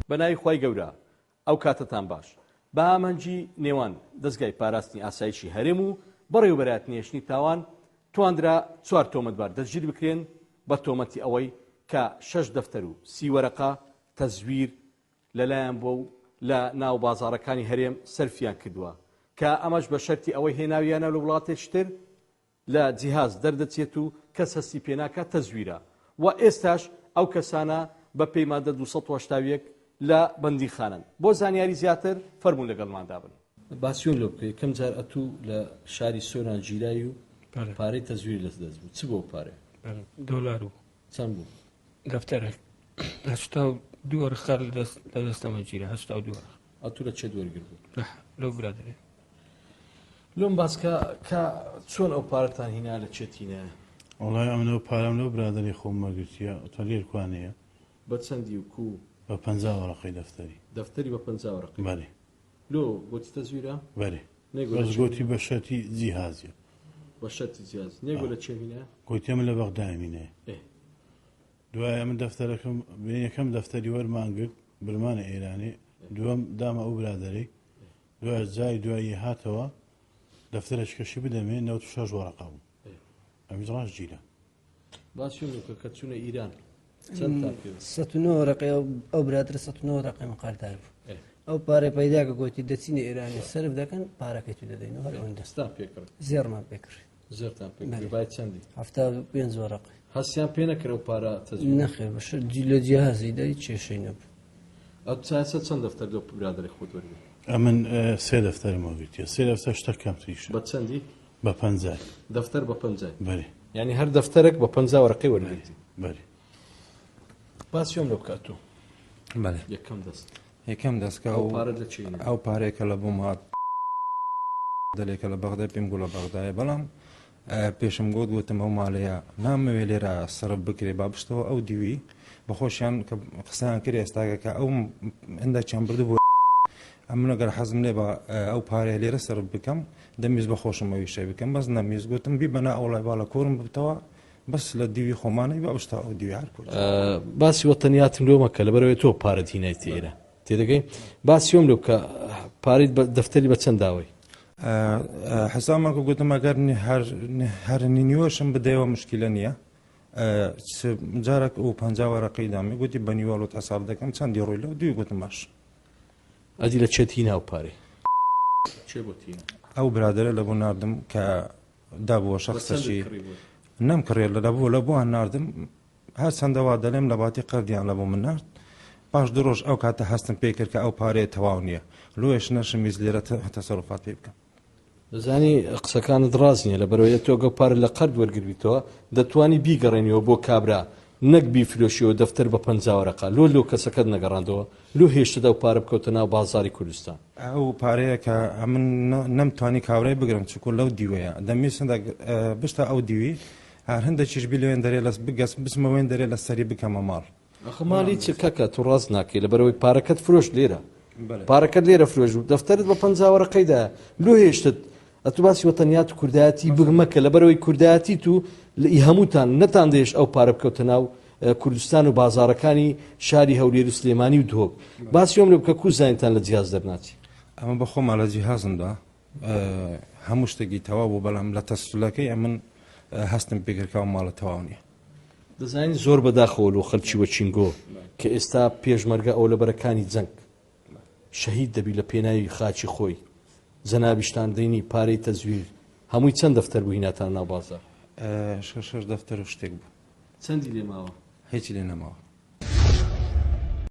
بە ناوی خوای گەورە ئەو کاتەتان باش. بە ئامانجی نێوان دەزگای پاراستنی ئاسایشی هەرێم و بەڕێوەبەرایەتی نەهێشتنی تاوان تواندرا چوار تۆمەتبار دەستگیر بکرێن بە تۆمەتی ئەوەی کە شەش دەفتەر و سی وەرەقە تەزویر لەلایان بووە و لە ناو بازاڕەکانی هەرێم سەرفیان کردووە کە ئەمەش بە شەرتی ئەوەی هێناویانە لە وڵاتێکی تر لە جیهاز دەردەچێت و کەس هەستی پێناکات تەزویرە و ئێستاش ئەو کەسانە بە پێی مادە 281 لە بەندیخانەن. بۆ زانیاری زیاتر فەرموون لەگەڵماندا بن. باسیۆن لۆ بکە یەکەم جار ئەتوو لە شاری سۆران گیرای و پارەی تەزویر لەت دەست بوو چ بوو ئەو پارەیە؟ دۆلار بوو. چەند بوو؟ دەفتەرێک 82 وەرقە لە دەستەمە گیرا 82 وەرقە. ئەتوو لە چێت وەرگر بوو؟ لەو برادەرێ. لۆم باس کە کە چۆن ئەو پارەتان هینا لە چێت هینایە؟ وەڵای ئەمن ئەو پارەم لەو برادەری خۆم وەرگرتیە ئۆتۆلێر کوانێیە. بە چەندی و کوو؟ بە 50 وەرەقەی دەفتەری. دەفتەری بە 50 وەرەقەی؟ بەرێ. لۆ گۆتی تەزویرە؟ بەرێ. نەیگۆ لە بەس چێ گۆتی هینایە؟ بە شەرتی جیهازیە. بە شەرتی جیهاز. نەیگۆ لە چێ هینایە؟ گۆتی ئەمن لە بەغدایم هینایە. ئێ. دوای ئەمن دەفتەرەکەم یەکەم دەفتەری وەرمان گرت برمانە ئێرانێ دووەم دامە ئەو برادەرەی دوای جای دوایی هاتەوە دەفتەرێکی کەشی بدەمێ 96 وەرەقە بوو ئەمیش ڕاست گیرا. باسی نوکە کە چوونە ئیران چەندتان پێ بوو؟ 109 وەرەقەی ئەو برادرە 109 وەرەقەی من قەردار بوو ئەو پارەی پەیدا کە گۆتی دەچینە ئێرانێ سەرف دەکەن پارەکەی تو دەدەینەوە هەر ئەوەندە چتان پێ کڕی؟ زێڕمان پێ کڕی. زێڕتان پێ کڕی بای چەندی؟ 75 وەرەقەی. هەستیان پێ نەکرد ئەو پارە تەزویر؟ نەخێر بەشە لە جیهازی دای کێشەی نەبوو. ئەو چاسە چەند دەفتەر لەو برادەرەی خۆت وەرگرت؟ ئەمن سێ دەفتەرم وەرگرتیە سێ دەفتەر شتە کەمتریشە. بە چەندی؟ بە پەنجای. دەفتەر بە پەنجای؟ بەرێ. یانی هەر دەفتەرێک بە 50 وەرەقەی وەرگرتی؟ بەرێ. باسی ئەم لۆ بکە ئەتوو. بەلێ. یەکەم دەست. یەکەم دەست کە ئەو پارەت لە چێ هێنا؟ ئەو پارەیە کە لە بۆم هات دەلێ کە لە بەغدای پێم گوت لە بەغدایە بەڵام پێشم گوت گوتم ئەو ماڵەیە نامەوێ لێرە سەرف بکرێ با بشتەوە ئەو دیوی بەخۆشیان کە قسەیان کرد ئێستاکە کە ئەو هەندێکیان بردبوو ئەمن ئەگەر حەزم لێ بە ئەو پارەیە لێرە سەرف بکەم دەمویست بە خۆشم ئەوی شەی بکەم بەس نەمویست گوتم بیبەنە ئەوڵای با لە کۆرم ببتەوە بەس لە دیوی خۆمانەی با بشتە ئەو دیوی هەر کورد. باسی وەتەنیاتم لۆ مەکە لەبەرئەوەی تۆ پارەت هینایتە ئێرە تێدەگەی باسی ئەوم لۆ بکە پارەیت بە دەفتەری بە چەند داوەی؟ حسابمان کە گوتم ئەگەر هەر نیوەشم بدەیەوە مشکلە نییە جارێک ئەو 50 وەرەقەی دامی گوتی بە نیوەڵت حساب دەکەم چەندی ڕووی لەو دوی گوتم باش. ئەدی لە چێت هینا و پارەی؟ چێ بۆ تینا؟ ئەو برادەرە لە بۆ ناردم کە دابووە شەخسەکی نەم کڕێ لە لەبوو لە بۆیان ناردم هەرچەندە وا دەلێم لە باتی قەردیان لە بۆ من نارد پاش دوو ڕۆژ ئەو کاتە هەستم پێ کرد کە ئەو پارەیە تەواو نییە لۆیەش نەشم ویست لێرە تەسەروفات پێ بکەم. دەزانی قسەکانت ڕاست نییە لەبەرئەوەی تۆ گەر پارە لە قەرد وەرگربیتەوە دەتوانی بیگەڕێنیەوە بۆ کابرا نەک بیفرۆشیەوە دەفتەر بە 50 وەرەقە لۆ لۆ کەسەکەت نەگەڕاندەوە لۆ هێشتت ئەو پارە بکەوتە ناو بازاڕی کوردستان. ئەو پارەیە کە ئەمن نەمتوانی کابرای بگرم چونکو لەو دیوەیە دەمویست هەندێک بشتە ئەو دیوی هەر هەندێکیش بی لەوێن دەرێ لەس بگەس بچمە وێن دەرێ لە سەری بکەمە ماڵ. ئەخە ماڵی چ کاکە تو ڕاست ناکەی لەبەرئەوەی پارەکەت فرۆشت لێرە پارەکەت لێرە فرۆشت و دەفتەرت بە 50 وەرەقەی دایە لۆ هێشتت ئەتو باسی وەتەنیات و کوردایەتی بگ مەکە لەبەرئەوەی کوردایەتی تو لە ئی هەمووتان نەتان دەهێشت ئەو پارە بکەوتە ناو کوردستان و بازاڕەکانی شاری هەولێر و سلێمانی و دهۆک باسی ئەم لۆ بکە کو زانیتان لە جیهاز دەرناچی. ئەمە بە خۆما لە جیهازمدا هەموو شتێکی تەواو بوو بەڵام لە تەسلەکەی ئەمن هەستم پێکرد کە ئەو ماڵە تەواو نییە. دەزانین زۆر بەداخەوە لۆ خەلکی وەچینگۆ کە ئێستا پێشمەرگە ئەو لە بەرەکانی جەنگ شەهید دەبی لە پێناوی خاکی خۆی جەنابیشتان دەینی پارەی تەزویر هەمووی چەند دەفتەر بوو هیناتانە ناو بازاڕ؟ شەش دەفتەر و شتێک بوو. چەندی لێ ماوە؟ هیچی لێ نەماوە.